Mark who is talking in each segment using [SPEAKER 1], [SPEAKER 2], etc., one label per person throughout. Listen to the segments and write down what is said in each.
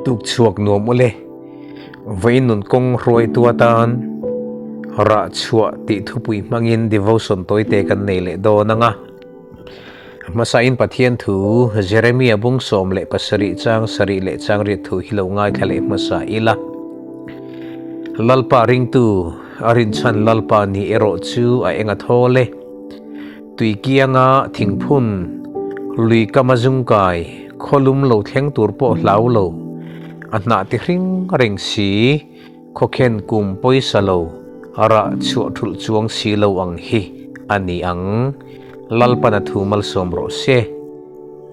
[SPEAKER 1] Tuk chhuak nuam ule. Vawiin nun kawng hruaitu atan rah chhuah tih thupui hmangin devotion tawite kan nei leh dawn ang a. Hmasain Pathian thu Jeremia bung 17 chang sarih leh chang riat thu hi lo ngaithla leh hmasa ila. Lalpa ringtu a rinchhan Lalpa ni erawh chu a eng a thawl e. Tui kianga thingphun, lui kama zungkai, khawlum lo thleng tur pawh hlau lo, a hnah ti hring reng si, khawkhen kum pawisa lo, a rah chhuah thulh chuang si lo ang hi a ni ang. Lalpan a thu malsawm rawh se.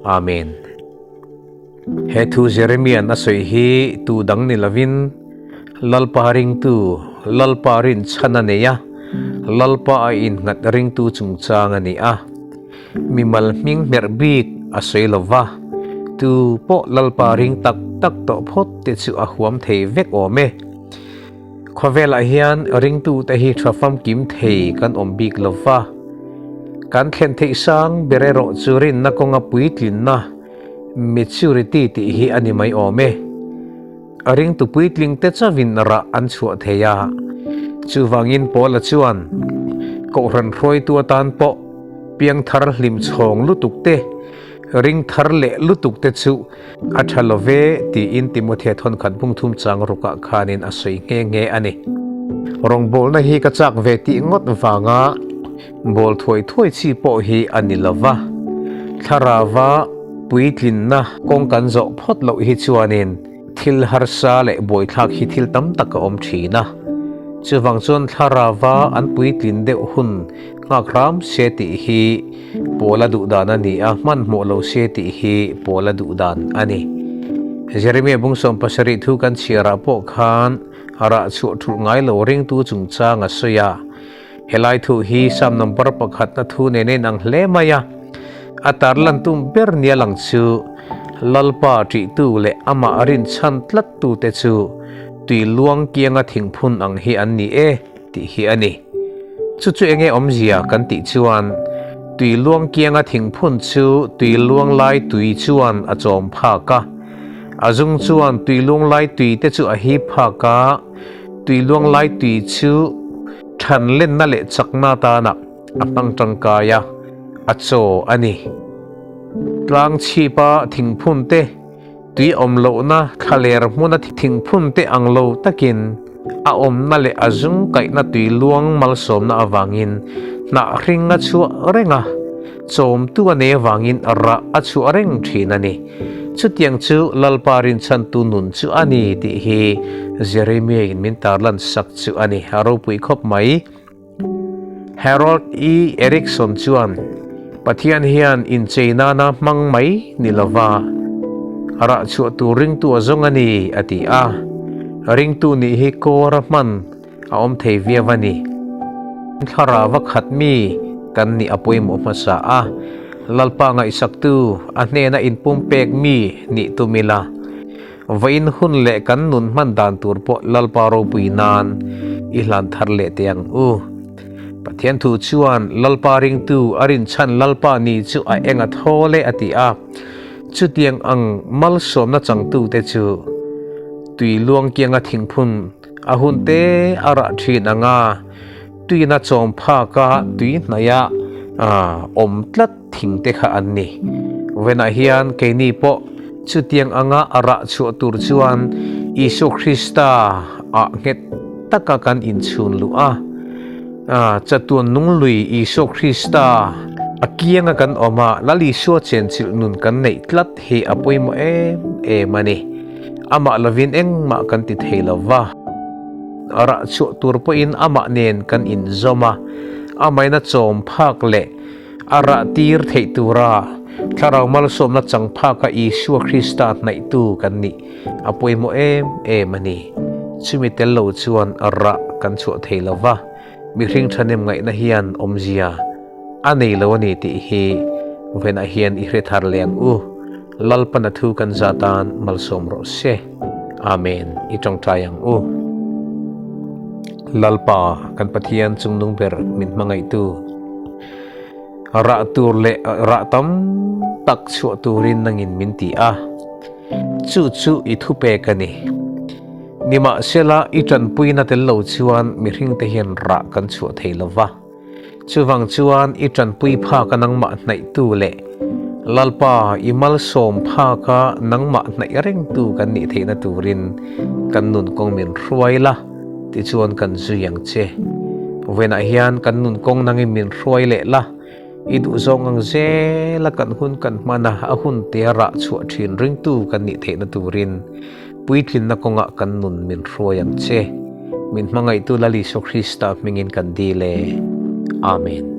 [SPEAKER 1] Amen. He thu Jeremia'n a sawi hi tu dang ni lovin, Lalpa ringtu, Lalpa rinchhan a nei a, Lalpa a innghat ringtu chungchang a ni a. Mimal hming hmerh bik a sawi lo va, tu pawh Lalpa ring tak tak tawh phawt te chu a huam thei vek awm e. Khawvelah hian ringtute hi tha famkim thei kan awm bik lo va, kan thlen theih sang ber erawh chu rinna kawnga puitlinna, Maturity tih hi a ni mai awm e. A ringtu puitling te chauhin rah an chhuah thei a. Chuvangin Paula chuan Kohhran hruaitu atan pawh piangthar hlim chhawng lutuk te, ring thar leh lutuk te chu a tha lo ve tiin Timothea thawnkhat bungthum chang rukah khanin a sawi nghe nghe a ni. Rawngbawlna hi ka chak ve tih ngawt vanga Bawl thuai thuai chi pawh hi a ni lo va, thlarauva puitlinna kawng kan zawh phawt loh hi chuanin thil harsa leh buaithlak hi thil tam tak a awm thin a. Chuvang chuan thlarauva an puitlin deuh hun nghak hram se tih hi Paula duh dan a ni a, hmanhmawh lo se tih hi Paula duh dan a ni. Jeremia bung 17 thu kan chhiarah pawh khan rah chhuah thulh ngai lo ringtu chungchang a sawi a. Helai thu hi Sam number pakhatna thu nen a inang hle mai a, a tarlan tum ber nia lang chu Lalpa ṭihtu leh amah rinchhan tlattute chu tui luang kianga thingphun ang hi an ni e tih hi a ni. Chu chu enge awmzia kan tih chuan tui luang kianga thingphun chu tui luang lai tui chuan a chawm phak a, a zung chuan tui luang lai tui te chu a hip phak a, Tui luang lai tui chu than lenna leh chakna atana a hmang tangkai a, a chaw a ni. Tlang chhipa thingphun te, tui awm lohna thlaler hmuna thingphun te ang lo takin a awmna leh a zung kaihna tui luang malsawmna avangin hnah hring a chhuah reng a, chawmtu a nei avangin rah a chhuah reng thin a ni. Chutiang chu Lalpa rinchhantu nun chu a ni tih hi Jeremiah-in min tarlan sak chu a ni. A ropui khawp mai. Harold E. Erickson chuan, Pathian hian inchei nana hmang mai ni lova, rah chhuah tur ringtu a zawng a ni, a ti a. Ringtu nih hi kawra hman a awm thei viau a ni. Thlarau a khat mi kan nih a pawimawh hmasa a, Lalpa ngaihsaktu a hnena inpumpek mi nih tum ila, vawiin hun leh kan nun hman dan tur pawh Lalpa ropui nan i hlan thar leh teh ang u. Pathian thu chuan Lalpa ringtu a rinchhan Lalpa ni chu a eng a thawl e a ti a, chutiang ang malsawmna changtute chu tui luang kianga thingphun A hun te a rah thin ang a, tuina chawm phak a tui hnaih a awm tlat thing te kha an ni. Venah hian keini pawh chutiang anga a rah chhuah tur chuan Isua Krista ah nghet taka kan inchhun luh a, chatuan nunglui Isua Krista a kianga kan awm a, Lal Isua chenchilh nun kan neih tlat hi a pawimawh em em a ni. Amah lovin engmah kan ti thei lo va, rah chhuah tur pawhin amah nen kan inzawm a, amahin a chawm phak leh a rah tir theih tura Thlarau malsawmna chang phaka Isua Krista hnaihtu kan nih a pawimawh em em a ni. Chumi tel lo chuan rah kan chhuah thei lo va, mihring thahnem ngaihna hian awmzia a nei lo a ni tih hi vawiinah hian i hre thar leh ang u. Lalpan a thu kan za tan malsawm rawh se. Amen. I tawngtai ang u. Lalpa, kan Pathian chungnung ber min hmangaihtu, rah tur leh rah tam tak chhuah turin nangin min ti a. Chu chu i thupek a ni. Nimahsela, i ṭanpuina tel lo chuan mihringte hian rah kan chhuah thei lo va. Chuvang chuan i ṭanpui phaka nangmah hnaihtu leh Lalpa i malsawm phaka nangmah hnaih rengtu kan nih theihna turin kan nun kawng min hruai la, tichuan kan zui ang che. Vawiinah hian kan nun kawng nangin min hruai leh la, i duhzawng ang zela kan hun kan hman a, a hun tia rah chhuah ṭhin ringtu kan nih theihna turin puitlinna kawngah kan nun min hruai ang che. Min hmangaihtu Lal Isua Krista hmingin kan dil e. Amen.